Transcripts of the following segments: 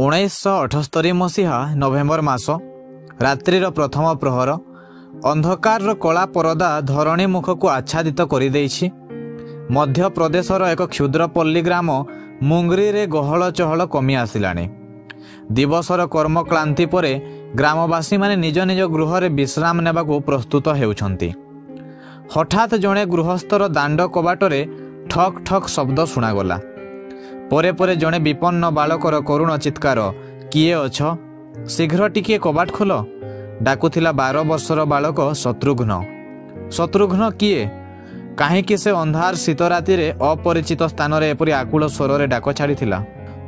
1978 ମସିହା ନଭେମ୍ବର ମାସ, ରାତ୍ରିର ପ୍ରଥମ ପ୍ରହର। ଅନ୍ଧକାରର କଳା ପରଦା ଧରଣୀ ମୁଖକୁ ଆଚ୍ଛାଦିତ କରିଦେଇଛି। ମଧ୍ୟପ୍ରଦେଶର ଏକ କ୍ଷୁଦ୍ର ପଲ୍ଲୀ ଗ୍ରାମ ମୁଙ୍ଗରିରେ ଗହଳ ଚହଳ କମି ଆସିଲାଣି। ଦିବସର କର୍ମକ୍ଳାନ୍ତି ପରେ ଗ୍ରାମବାସୀମାନେ ନିଜ ନିଜ ଗୃହରେ ବିଶ୍ରାମ ନେବାକୁ ପ୍ରସ୍ତୁତ ହେଉଛନ୍ତି। ହଠାତ୍ ଜଣେ ଗୃହସ୍ଥର ଦାଣ୍ଡ କବାଟରେ ଠକ୍ ଠକ୍ ଶବ୍ଦ ଶୁଣାଗଲା। ପରେ ପରେ ଜଣେ ବିପନ୍ନ ବାଳକର କରୁଣ ଚିତ୍କାର, କିଏ ଅଛ, ଶୀଘ୍ର ଟିକିଏ କବାଟ ଖୋଲ। ଡାକୁଥିଲା 12 ବର୍ଷର ବାଳକ ଶତ୍ରୁଘ୍ନ। ଶତ୍ରୁଘ୍ନ କିଏ? କାହିଁକି ସେ ଅନ୍ଧାର ଶୀତ ରାତିରେ ଅପରିଚିତ ସ୍ଥାନରେ ଏପରି ଆକୁଳ ସ୍ୱରରେ ଡାକ ଛାଡ଼ିଥିଲା?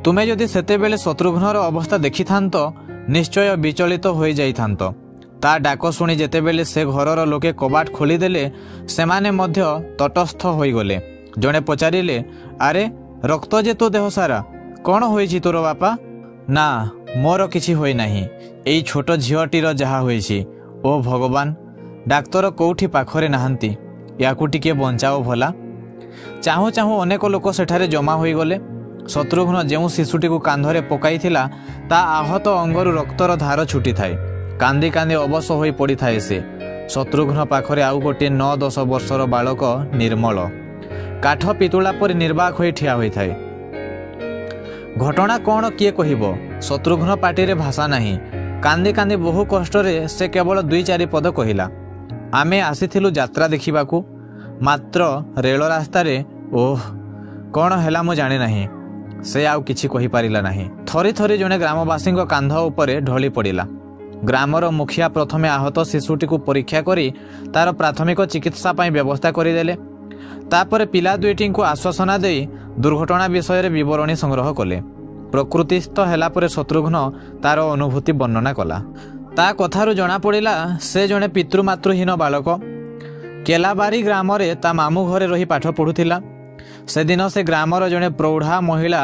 ତୁମେ ଯଦି ସେତେବେଳେ ଶତ୍ରୁଘ୍ନର ଅବସ୍ଥା ଦେଖିଥାନ୍ତ, ନିଶ୍ଚୟ ବିଚଳିତ ହୋଇଯାଇଥାନ୍ତ। ତା ଡାକ ଶୁଣି ଯେତେବେଳେ ସେ ଘରର ଲୋକେ କବାଟ ଖୋଲିଦେଲେ, ସେମାନେ ମଧ୍ୟ ତଟସ୍ଥ ହୋଇଗଲେ। ଜଣେ ପଚାରିଲେ, ଆରେ ରକ୍ତ ଯେ ତୋ ଦେହ ସାରା, କ'ଣ ହୋଇଛି ତୋର ବାପା? ନା, ମୋର କିଛି ହୋଇନାହିଁ, ଏଇ ଛୋଟ ଝିଅଟିର ଯାହା ହୋଇଛି। ଓ ଭଗବାନ, ଡାକ୍ତର କୋଉଠି ପାଖରେ ନାହାନ୍ତି, ୟାକୁ ଟିକିଏ ବଞ୍ଚାଅ ଭଲା। ଚାହୁଁ ଚାହୁଁ ଅନେକ ଲୋକ ସେଠାରେ ଜମା ହୋଇଗଲେ। ଶତ୍ରୁଘ୍ନ ଯେଉଁ ଶିଶୁଟିକୁ କାନ୍ଧରେ ପକାଇଥିଲା, ତା ଆହତ ଅଙ୍ଗରୁ ରକ୍ତର ଧାର ଛୁଟିଥାଏ। କାନ୍ଦି କାନ୍ଦି ଅବଶ ହୋଇ ପଡ଼ିଥାଏ ସେ। ଶତ୍ରୁଘ୍ନ ପାଖରେ ଆଉ ଗୋଟିଏ 9-10 ବର୍ଷର ବାଳକ ନିର୍ମଳ କାଠ ପିତୁଳା ପରି ନିର୍ବାକ ହୋଇ ଠିଆ ହୋଇଥାଏ। ଘଟଣା କ'ଣ କିଏ କହିବ? ଶତ୍ରୁଘ୍ନ ପାଟିରେ ଭାଷା ନାହିଁ। କାନ୍ଦି କାନ୍ଦି ବହୁ କଷ୍ଟରେ ସେ କେବଳ 2-4 ପଦ କହିଲା, ଆମେ ଆସିଥିଲୁ ଯାତ୍ରା ଦେଖିବାକୁ, ମାତ୍ର ରେଳ ରାସ୍ତାରେ ଓହ କ'ଣ ହେଲା ମୁଁ ଜାଣେ ନାହିଁ। ସେ ଆଉ କିଛି କହିପାରିଲା ନାହିଁ। ଥରି ଥରି ଜଣେ ଗ୍ରାମବାସୀଙ୍କ କାନ୍ଧ ଉପରେ ଢଳି ପଡ଼ିଲା। ଗ୍ରାମର ମୁଖିଆ ପ୍ରଥମେ ଆହତ ଶିଶୁଟିକୁ ପରୀକ୍ଷା କରି ତାର ପ୍ରାଥମିକ ଚିକିତ୍ସା ପାଇଁ ବ୍ୟବସ୍ଥା କରିଦେଲେ। ତାପରେ ପିଲା ଦୁଇଟିଙ୍କୁ ଆଶ୍ୱାସନା ଦେଇ ଦୁର୍ଘଟଣା ବିଷୟରେ ବିବରଣୀ ସଂଗ୍ରହ କଲେ। ପ୍ରକୃତିସ୍ଥ ହେଲା ପରେ ଶତ୍ରୁଘ୍ନ ତାର ଅନୁଭୂତି ବର୍ଣ୍ଣନା କଲା। ତା କଥାରୁ ଜଣାପଡ଼ିଲା ସେ ଜଣେ ପିତୃମାତୃହୀନ ବାଳକ। କେଲାବାରୀ ଗ୍ରାମରେ ତା ମାମୁଁ ଘରେ ରହି ପାଠ ପଢ଼ୁଥିଲା। ସେଦିନ ସେ ଗ୍ରାମର ଜଣେ ପ୍ରୌଢ଼ା ମହିଳା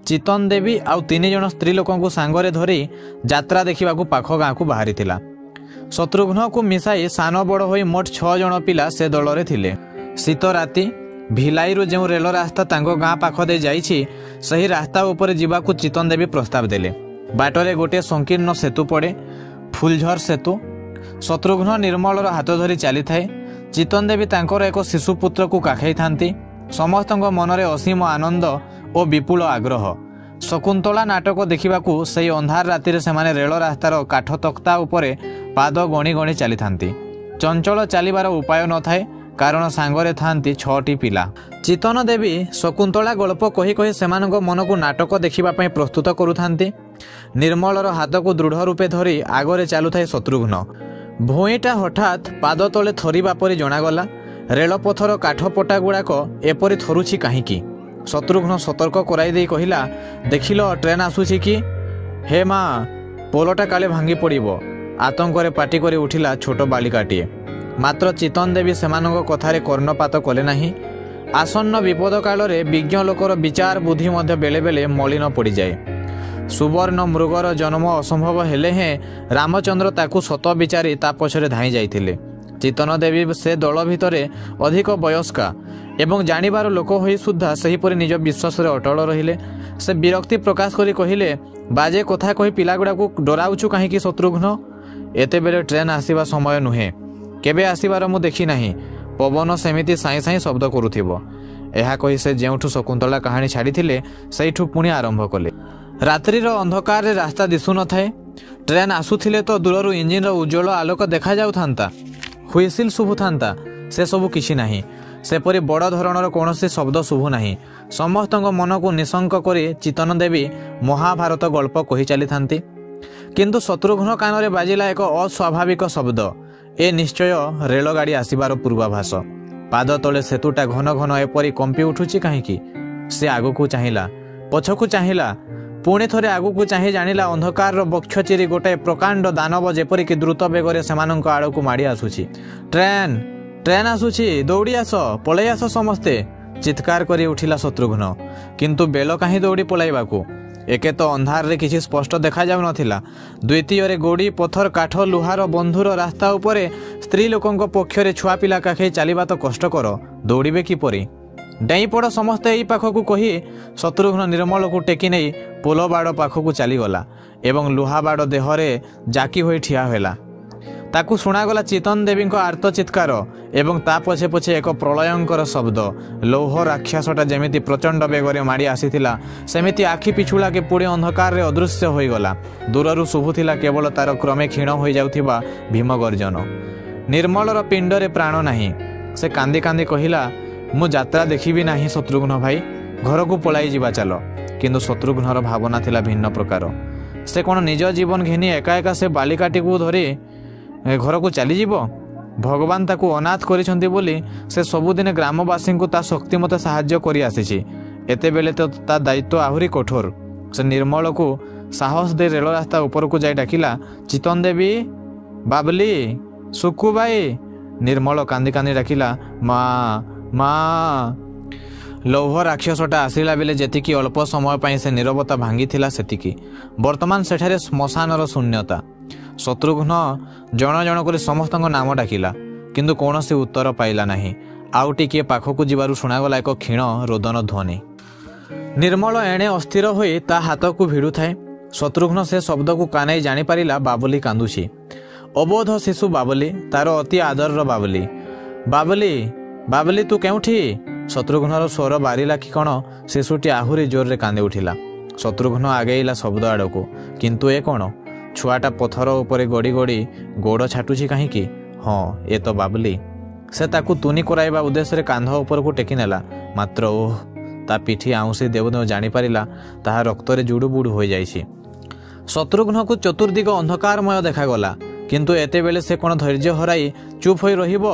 ଚିତନ ଦେବୀ ଆଉ 3 ଜଣ ସ୍ତ୍ରୀ ଲୋକଙ୍କୁ ସାଙ୍ଗରେ ଧରି ଯାତ୍ରା ଦେଖିବାକୁ ପାଖ ଗାଁକୁ ବାହାରିଥିଲା। ଶତ୍ରୁଘ୍ନକୁ ମିଶାଇ ସାନ ବଡ଼ ହୋଇ ମୋଟ 6 ଜଣ ପିଲା ସେ ଦଳରେ ଥିଲେ। ଶୀତ ରାତି, ଭିଲାଇରୁ ଯେଉଁ ରେଳ ରାସ୍ତା ତାଙ୍କ ଗାଁ ପାଖ ଦେଇ ଯାଇଛି, ସେହି ରାସ୍ତା ଉପରେ ଯିବାକୁ ଚିତନ ଦେବୀ ପ୍ରସ୍ତାବ ଦେଲେ। ବାଟରେ ଗୋଟିଏ ସଂକୀର୍ଣ୍ଣ ସେତୁ ପଡ଼େ, ଫୁଲଝର ସେତୁ। ଶତ୍ରୁଘ୍ନ ନିର୍ମଳର ହାତ ଧରି ଚାଲିଥାଏ। ଚିତନ ଦେବୀ ତାଙ୍କର ଏକ ଶିଶୁପୁତ୍ରକୁ କାଖେଇଥାନ୍ତି। ସମସ୍ତଙ୍କ ମନରେ ଅସୀମ ଆନନ୍ଦ ଓ ବିପୁଳ ଆଗ୍ରହ। ଶକୁନ୍ତଳା ନାଟକ ଦେଖିବାକୁ ସେହି ଅନ୍ଧାର ରାତିରେ ସେମାନେ ରେଳ ରାସ୍ତାର କାଠ ତକ୍ତା ଉପରେ ପାଦ ଗଣି ଗଣି ଚାଲିଥାନ୍ତି। ଚଞ୍ଚଳ ଚାଲିବାର ଉପାୟ ନଥାଏ, କାରଣ ସାଙ୍ଗରେ ଥାନ୍ତି 6ଟି ପିଲା। ଚିତନ ଦେବୀ ଶକୁନ୍ତଳା ଗଳ୍ପ କହି କହି ସେମାନଙ୍କ ମନକୁ ନାଟକ ଦେଖିବା ପାଇଁ ପ୍ରସ୍ତୁତ କରୁଥାନ୍ତି। ନିର୍ମଳର ହାତକୁ ଦୃଢ଼ ରୂପେ ଧରି ଆଗରେ ଚାଲୁଥାଏ ଶତ୍ରୁଘ୍ନ। ଭୂଇଁଟା ହଠାତ୍ ପାଦ ତଳେ ଥରିବା ପରି ଜଣାଗଲା। ରେଳପଥର କାଠପଟା ଗୁଡ଼ାକ ଏପରି ଥରୁଛି କାହିଁକି? ଶତ୍ରୁଘ୍ନ ସତର୍କ କରାଇ ଦେଇ କହିଲା, ଦେଖିଲ ଟ୍ରେନ୍ ଆସୁଛି କି? ହେ ମା, ପୋଲଟା କାଳେ ଭାଙ୍ଗି ପଡ଼ିବ। ଆତଙ୍କରେ ପାଟି କରି ଉଠିଲା ଛୋଟ ବାଳିକାଟିଏ। ମାତ୍ର ଚିତନ ଦେବୀ ସେମାନଙ୍କ କଥାରେ କର୍ଣ୍ଣପାତ କଲେ ନାହିଁ। ଆସନ୍ନ ବିପଦ କାଳରେ ବିଜ୍ଞ ଲୋକର ବିଚାର ବୁଦ୍ଧି ମଧ୍ୟ ବେଳେ ବେଳେ ମଳିନ ପଡ଼ିଯାଏ। ସୁବର୍ଣ୍ଣ ମୃଗର ଜନ୍ମ ଅସମ୍ଭବ ହେଲେ ହେଁ ରାମଚନ୍ଦ୍ର ତାକୁ ସତ ବିଚାରି ତା ପଛରେ ଧାଇଁ ଯାଇଥିଲେ। ଚିତନ ଦେବୀ ସେ ଦଳ ଭିତରେ ଅଧିକ ବୟସ୍କା ଏବଂ ଜାଣିବାର ଲୋକ ହୋଇ ସୁଦ୍ଧା ସେହିପରି ନିଜ ବିଶ୍ୱାସରେ ଅଟଳ ରହିଲେ। ସେ ବିରକ୍ତି ପ୍ରକାଶ କରି କହିଲେ, ବାଜେ କଥା କହି ପିଲାଗୁଡ଼ାକୁ ଡରାଉଛୁ କାହିଁକି ଶତ୍ରୁଘ୍ନ? ଏତେବେଳେ ଟ୍ରେନ୍ ଆସିବା ସମୟ ନୁହେଁ। କେବେ ଆସିବାର ମୁଁ ଦେଖିନାହିଁ। ପବନ ସେମିତି ସାଇଁ ସାଇଁ ଶବ୍ଦ କରୁଥିବ। ଏହା କହି ସେ ଯେଉଁଠୁ ଶକୁନ୍ତଳା କାହାଣୀ ଛାଡ଼ିଥିଲେ ସେଇଠୁ ପୁଣି ଆରମ୍ଭ କଲେ। ରାତ୍ରିର ଅନ୍ଧକାରରେ ରାସ୍ତା ଦିଶୁନଥାଏ। ଟ୍ରେନ୍ ଆସୁଥିଲେ ତ ଦୂରରୁ ଇଞ୍ଜିନ୍ର ଉଜ୍ଜ୍ୱଳ ଆଲୋକ ଦେଖାଯାଉଥାନ୍ତା, ହୁଇସିଲ୍ ଶୁଭୁଥାନ୍ତା। ସେସବୁ କିଛି ନାହିଁ। ସେପରି ବଡ଼ ଧରଣର କୌଣସି ଶବ୍ଦ ଶୁଭୁନାହିଁ। ସମସ୍ତଙ୍କ ମନକୁ ନିଶଙ୍କ କରି ଚିତନ ଦେବୀ ମହାଭାରତ ଗଳ୍ପ କହି ଚାଲିଥାନ୍ତି। କିନ୍ତୁ ଶତ୍ରୁଘ୍ନ କାନରେ ବାଜିଲା ଏକ ଅସ୍ୱାଭାବିକ ଶବ୍ଦ। ଏ ନିଶ୍ଚୟ ରେଳଗାଡ଼ି ଆସିବାର ପୂର୍ବାଭାସ। ପାଦ ତଳେ ସେତୁଟା ଘନ ଘନ ଏପରି କମ୍ପି ଉଠୁଛି କାହିଁକି? ସେ ଆଗକୁ ଚାହିଁଲା, ପଛକୁ ଚାହିଁଲା, ପୁଣି ଥରେ ଆଗକୁ ଚାହିଁ ଜାଣିଲା ଅନ୍ଧକାରର ବକ୍ଷ ଚିରି ଗୋଟାଏ ପ୍ରକାଣ୍ଡ ଦାନବ ଯେପରିକି ଦ୍ରୁତ ବେଗରେ ସେମାନଙ୍କ ଆଡ଼କୁ ମାଡ଼ି ଆସୁଛି। ଟ୍ରେନ୍, ଟ୍ରେନ୍ ଆସୁଛି, ଦୌଡ଼ି ଆସ, ପଳେଇ ଆସ ସମସ୍ତେ, ଚିତ୍କାର କରି ଉଠିଲା ଶତ୍ରୁଘ୍ନ। କିନ୍ତୁ ବେଳ କାହିଁ ଦୌଡ଼ି ପଳାଇବାକୁ? ଏକେ ତ ଅନ୍ଧାରରେ କିଛି ସ୍ପଷ୍ଟ ଦେଖାଯାଉନଥିଲା, ଦ୍ୱିତୀୟରେ ଗୋଡ଼ି ପଥର କାଠ ଲୁହାର ବନ୍ଧୁର ରାସ୍ତା ଉପରେ ସ୍ତ୍ରୀ ଲୋକଙ୍କ ପକ୍ଷରେ ଛୁଆ ପିଲା କାଖେଇ ଚାଲିବା ତ କଷ୍ଟକର, ଦୌଡ଼ିବେ କିପରି? ଡେଇଁ ପଡ଼ ସମସ୍ତେ ଏଇ ପାଖକୁ କହି ଶତ୍ରୁଘ୍ନ ନିର୍ମଳକୁ ଟେକି ନେଇ ପୋଲ ବାଡ଼ ପାଖକୁ ଚାଲିଗଲା ଏବଂ ଲୁହା ବାଡ଼ ଦେହରେ ଜାକି ହୋଇ ଠିଆ ହେଲା। ତାକୁ ଶୁଣାଗଲା ଚିତନ ଦେବୀଙ୍କ ଆର୍ତ୍ତ ଚିତ୍କାର ଏବଂ ତା ପଛେ ପଛେ ଏକ ପ୍ରଳୟଙ୍କର ଶବ୍ଦ। ଲୌହ ରାକ୍ଷସଟା ଯେମିତି ପ୍ରଚଣ୍ଡ ବେଗରେ ମାଡ଼ି ଆସିଥିଲା, ସେମିତି ଆଖି ପିଛୁଳାକେ ପୁଣି ଅନ୍ଧକାରରେ ଅଦୃଶ୍ୟ ହୋଇଗଲା। ଦୂରରୁ ଶୁଭୁଥିଲା କେବଳ ତାର କ୍ରମେ କ୍ଷୀଣ ହୋଇଯାଉଥିବା ଭୀମ ଗର୍ଜନ। ନିର୍ମଳର ପିଣ୍ଡରେ ପ୍ରାଣ ନାହିଁ। ସେ କାନ୍ଦି କାନ୍ଦି କହିଲା, ମୁଁ ଯାତ୍ରା ଦେଖିବି ନାହିଁ ଶତ୍ରୁଘ୍ନ ଭାଇ, ଘରକୁ ପଳାଇ ଯିବା ଚାଲ। କିନ୍ତୁ ଶତ୍ରୁଘ୍ନର ଭାବନା ଥିଲା ଭିନ୍ନ ପ୍ରକାର। ସେ କ'ଣ ନିଜ ଜୀବନ ଘେନି ଏକା ଏକା ସେ ବାଳିକାଟିକୁ ଧରି ଘରକୁ ଚାଲିଯିବ? ଭଗବାନ ତାକୁ ଅନାଥ କରିଛନ୍ତି ବୋଲି ସେ ସବୁଦିନେ ଗ୍ରାମବାସୀଙ୍କୁ ତା ଶକ୍ତି ମତେ ସାହାଯ୍ୟ କରି ଆସିଛି। ଏତେବେଳେ ତ ତା ଦାୟିତ୍ୱ ଆହୁରି କଠୋର। ସେ ନିର୍ମଳକୁ ସାହସ ଦେଇ ରେଳ ରାସ୍ତା ଉପରକୁ ଯାଇ ଡାକିଲା, ଚିତନ ଦେବୀ, ବାବଲି, ସୁକୁବାଇ। ନିର୍ମଳ କାନ୍ଦି କାନ୍ଦି ଡାକିଲା, ମା, ମା। ଲୌହ ରାକ୍ଷସଟା ଆସିଲା ବେଳେ ଯେତିକି ଅଳ୍ପ ସମୟ ପାଇଁ ସେ ନୀରବତା ଭାଙ୍ଗିଥିଲା, ସେତିକି ବର୍ତ୍ତମାନ ସେଠାରେ ଶ୍ମଶାନର ଶୂନ୍ୟତା। ଶତ୍ରୁଘ୍ନ ଜଣ ଜଣ କରି ସମସ୍ତଙ୍କ ନାମ ଡାକିଲା, କିନ୍ତୁ କୌଣସି ଉତ୍ତର ପାଇଲା ନାହିଁ। ଆଉ ଟିକିଏ ପାଖକୁ ଯିବାରୁ ଶୁଣାଗଲା ଏକ କ୍ଷୀଣ ରୋଦନ ଧ୍ୱନି। ନିର୍ମଳ ଏଣେ ଅସ୍ଥିର ହୋଇ ତା ହାତକୁ ଭିଡ଼ୁଥାଏ। ଶତ୍ରୁଘ୍ନ ସେ ଶବ୍ଦକୁ କାନେଇ ଜାଣିପାରିଲା ବାବଲି କାନ୍ଦୁଛି। ଅବୋଧ ଶିଶୁ ବାବଲି, ତାର ଅତି ଆଦରର ବାବଲି। ବାବଲି, ବାବଲି, ତୁ କେଉଁଠି? ଶତ୍ରୁଘ୍ନର ସ୍ୱର ବାରିଲା କି କ'ଣ, ଶିଶୁଟି ଆହୁରି ଜୋରରେ କାନ୍ଦି ଉଠିଲା। ଶତ୍ରୁଘ୍ନ ଆଗେଇଲା ଶବ୍ଦ ଆଡ଼କୁ, କିନ୍ତୁ ଏ କ'ଣ? ଛୁଆଟା ପଥର ଉପରେ ଗଡ଼ି ଗଡ଼ି ଗୋଡ଼ ଛାଟୁଛି କାହିଁକି? ହଁ, ଏ ତ ବାବଲି। ସେ ତାକୁ ତୁନି କରାଇବା ଉଦ୍ଦେଶ୍ୟରେ କାନ୍ଧ ଉପରକୁ ଟେକି ନେଲା। ମାତ୍ର ଓହ, ତା ପିଠି ଆଉଁସି ଦେଉ ଦେଉ ଜାଣିପାରିଲା ତାହା ରକ୍ତରେ ଜୁଡ଼ୁବୁଡ଼ୁ ହୋଇଯାଇଛି। ଶତ୍ରୁଘ୍ନକୁ ଚତୁର୍ଦିଗ ଅନ୍ଧକାରମୟ ଦେଖାଗଲା। କିନ୍ତୁ ଏତେବେଳେ ସେ କ'ଣ ଧୈର୍ଯ୍ୟ ହରାଇ ଚୁପ୍ ହୋଇ ରହିବ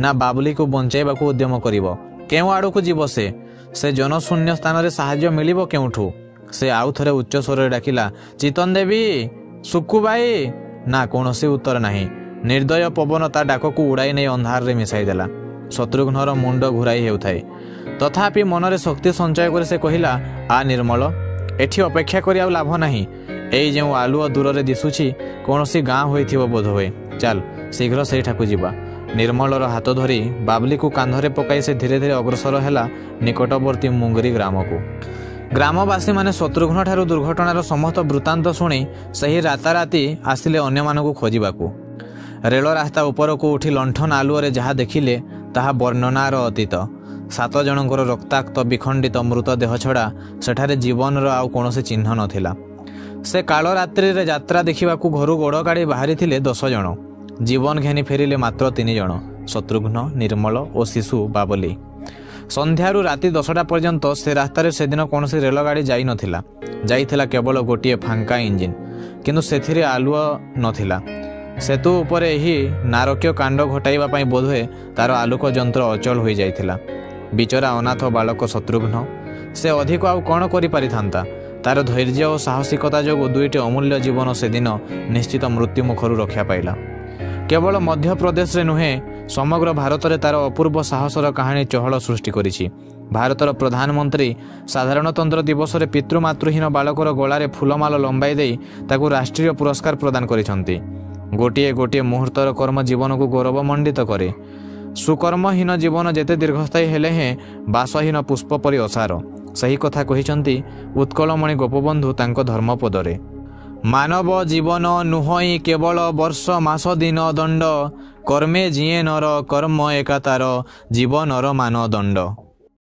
ନା ବାବଲିକୁ ବଞ୍ଚାଇବାକୁ ଉଦ୍ୟମ କରିବ? କେଉଁ ଆଡ଼କୁ ଯିବ ସେ? ସେ ଜନଶୂନ୍ୟ ସ୍ଥାନରେ ସାହାଯ୍ୟ ମିଳିବ କେଉଁଠୁ? ସେ ଆଉ ଥରେ ଉଚ୍ଚ ସ୍ୱରରେ ଡାକିଲା, ଚିତନ ଦେବୀ, ସୁକୁବାଇ। ନା, କୌଣସି ଉତ୍ତର ନାହିଁ। ନିର୍ଦ୍ଦୟ ପବନ ତା ଡାକକୁ ଉଡ଼ାଇ ନେଇ ଅନ୍ଧାରରେ ମିଶାଇ ଦେଲା। ଶତ୍ରୁଘ୍ନର ମୁଣ୍ଡ ଘୁରାଇ ହେଉଥାଏ। ତଥାପି ମନରେ ଶକ୍ତି ସଞ୍ଚୟ କରି ସେ କହିଲା, ଆ ନିର୍ମଳ, ଏଠି ଅପେକ୍ଷା କରି ଆଉ ଲାଭ ନାହିଁ। ଏଇ ଯେଉଁ ଆଲୁଅ ଦୂରରେ ଦିଶୁଛି, କୌଣସି ଗାଁ ହୋଇଥିବ ବୋଧହୁଏ। ଚାଲ ଶୀଘ୍ର ସେଇଠାକୁ ଯିବା। ନିର୍ମଳର ହାତ ଧରି ବାବଲିକୁ କାନ୍ଧରେ ପକାଇ ସେ ଧୀରେ ଧୀରେ ଅଗ୍ରସର ହେଲା ନିକଟବର୍ତ୍ତୀ ମୁଙ୍ଗରି ଗ୍ରାମକୁ। ଗ୍ରାମବାସୀମାନେ ଶତ୍ରୁଘ୍ନଠାରୁ ଦୁର୍ଘଟଣାର ସମସ୍ତ ବୃତ୍ତାନ୍ତ ଶୁଣି ସେହି ରାତାରାତି ଆସିଲେ ଅନ୍ୟମାନଙ୍କୁ ଖୋଜିବାକୁ। ରେଳ ରାସ୍ତା ଉପରକୁ ଉଠି ଲଣ୍ଠନ ଆଲୁଅରେ ଯାହା ଦେଖିଲେ ତାହା ବର୍ଣ୍ଣନାର ଅତୀତ। 7 ଜଣଙ୍କର ରକ୍ତାକ୍ତ ବିଖଣ୍ଡିତ ମୃତଦେହ ଛଡ଼ା ସେଠାରେ ଜୀବନର ଆଉ କୌଣସି ଚିହ୍ନ ନଥିଲା। ସେ କାଳ ରାତ୍ରିରେ ଯାତ୍ରା ଦେଖିବାକୁ ଘରୁ ଗୋଡ଼ କାଢ଼ି ବାହାରିଥିଲେ 10 ଜଣ। ଜୀବନ ଘେନି ଫେରିଲେ ମାତ୍ର 3 ଜଣ, ଶତ୍ରୁଘ୍ନ, ନିର୍ମଳ ଓ ଶିଶୁ ବାବଲି। ସନ୍ଧ୍ୟାରୁ ରାତି 10ଟା ପର୍ଯ୍ୟନ୍ତ ସେ ରାସ୍ତାରେ ସେଦିନ କୌଣସି ରେଳଗାଡ଼ି ଯାଇନଥିଲା। ଯାଇଥିଲା କେବଳ ଗୋଟିଏ ଫାଙ୍କା ଇଞ୍ଜିନ୍, କିନ୍ତୁ ସେଥିରେ ଆଲୁଅ ନଥିଲା। ସେତୁ ଉପରେ ଏହି ନାରକୀୟ କାଣ୍ଡ ଘଟାଇବା ପାଇଁ ବୋଧହୁଏ ତାର ଆଲୋକ ଯନ୍ତ୍ର ଅଚଳ ହୋଇଯାଇଥିଲା। ବିଚରା ଅନାଥ ବାଳକ ଶତ୍ରୁଘ୍ନ, ସେ ଅଧିକ ଆଉ କ'ଣ କରିପାରିଥାନ୍ତା? ତାର ଧୈର୍ଯ୍ୟ ଓ ସାହସିକତା ଯୋଗୁଁ ଦୁଇଟି ଅମୂଲ୍ୟ ଜୀବନ ସେଦିନ ନିଶ୍ଚିତ ମୃତ୍ୟୁ ମୁଖରୁ ରକ୍ଷା ପାଇଲା। କେବଳ ମଧ୍ୟପ୍ରଦେଶରେ ନୁହେଁ, ସମଗ୍ର ଭାରତରେ ତାର ଅପୂର୍ବ ସାହସର କାହାଣୀ ଚହଳ ସୃଷ୍ଟି କରିଛି। ଭାରତର ପ୍ରଧାନମନ୍ତ୍ରୀ ସାଧାରଣତନ୍ତ୍ର ଦିବସରେ ପିତୃମାତୃହୀନ ବାଳକର ଗଳାରେ ଫୁଲମାଳ ଲମ୍ବାଇ ଦେଇ ତାକୁ ରାଷ୍ଟ୍ରୀୟ ପୁରସ୍କାର ପ୍ରଦାନ କରିଛନ୍ତି। ଗୋଟିଏ ଗୋଟିଏ ମୁହୂର୍ତ୍ତର କର୍ମ ଜୀବନକୁ ଗୌରବମଣ୍ଡିତ କରେ। ସୁକର୍ମହୀନ ଜୀବନ ଯେତେ ଦୀର୍ଘସ୍ଥାୟୀ ହେଲେ ହେଁ ବାସହୀନ ପୁଷ୍ପ ପରି ଅସାର। ସେହି କଥା କହିଛନ୍ତି ଉତ୍କଳମଣି ଗୋପବନ୍ଧୁ ତାଙ୍କ ଧର୍ମପଦରେ। ମାନବ ଜୀବନ ନୁହଁଇ କେବଳ ବର୍ଷ ମାସ ଦିନ ଦଣ୍ଡ, କର୍ମେ ଯିଏ ନର କର୍ମ ଏକା ତାର ଜୀବନର ମାନଦଣ୍ଡ।